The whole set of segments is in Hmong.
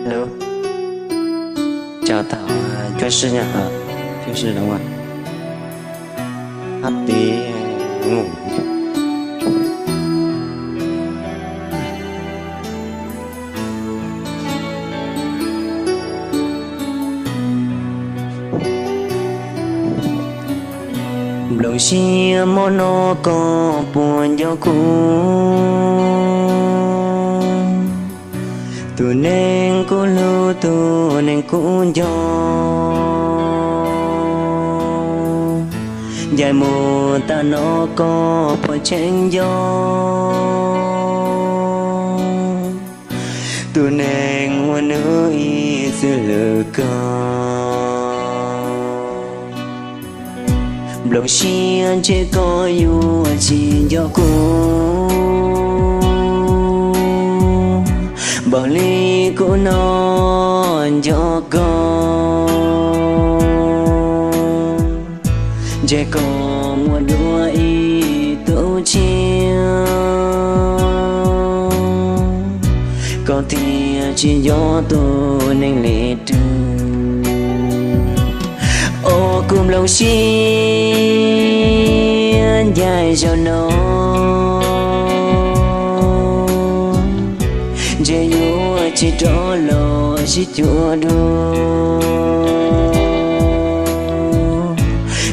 Hello, chào tất cả, cuab sib nyob, cuab sib nyob, hab ti, ngum. Nplooj siab hmo no koj puas nco kuv? Tus neeg kuv hlub, tus neeg kuv nco, ncaim mus tag no koj puas tseem nco? Tus neeg uas hnub ib txwm hlub koj. Nplooj siab ntshe koj yuav tsis nco kuv, npaum li kuv no nco koj. Ntshe koj muaj dua ib tug tshiab, koj thiaj tsis nco tus neeg li rau. Os kuv nplooj siab, ncaim zaum no ntshe yuav tsis rov los sib cuag dua,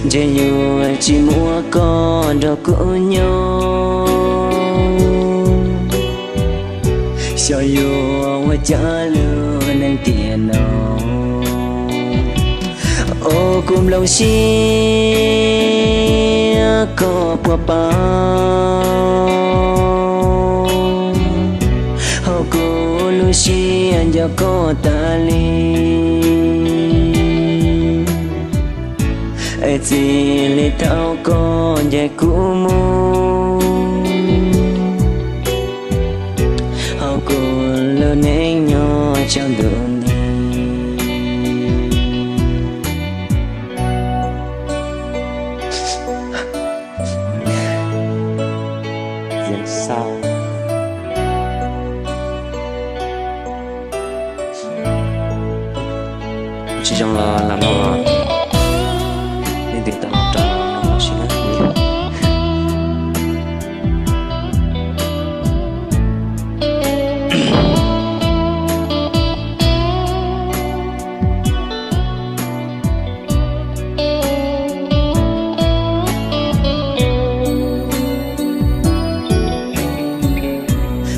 ntshe yuav tsis muaj koj nrog kuv nyob. Xyov yuav ua cas lub neej tiam no. Os kuv nplooj siab, koj puas paub, hauv kuv lub siab nco koj tas li. Es txij li thaum koj ncaim kuv mus, hauv kuv lub neej nyob tsaus ntuj nti. Tsis zoo los lam no, nej tiv tauj rau no sib na.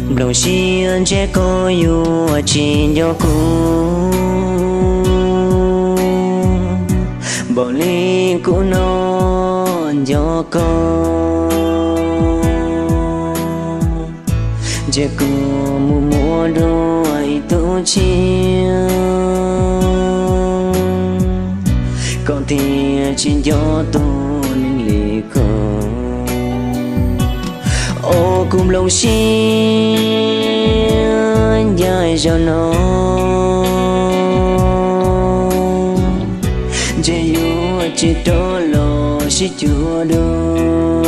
Nplooj siab ntshe koj yuav tsis nco kuv, npaum li kuv no nco koj. Ntshe koj mus muaj dua ib tug tshiab, koj thiaj tsis nco tus neeg li koj. Os kuv nplooj siab, ncaim zaum no ntshe yuav tsis rov los sib cuag dua,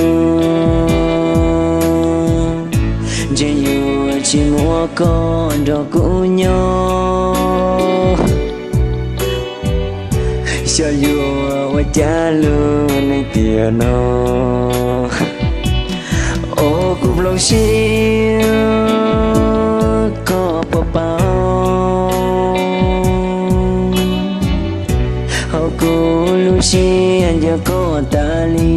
ntshe yuav tsis muaj koj nrog kuv nyob. Xyov yuav ua cas lub neej tiam no. Os kuv nplooj siab, koj puas paub, hauv kuv lub siab nco koj tas li.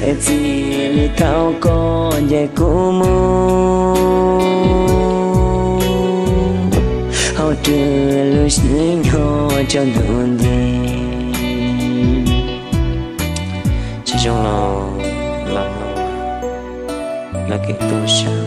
Es txij li thaum koj ncaim kuv mus, hauv kuv lub neej nyob tsaus ntuj nti. Tsis zoo los lam no, lawv kev tuaj sab.